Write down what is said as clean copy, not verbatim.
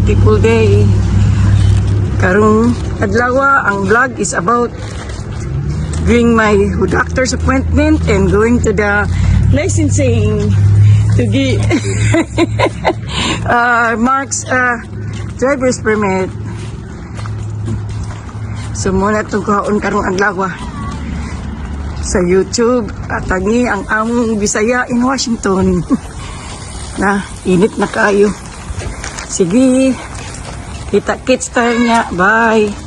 Beautiful day. Karong adlaw, ang vlog is about doing my doctor's appointment and going to the licensing to get Mark's driver's permit. So mao na itong kuhaon karong adlaw sa YouTube at tangi ang among Bisaya in Washington na init na kayo. Sige, kita kits tayo niya. Bye.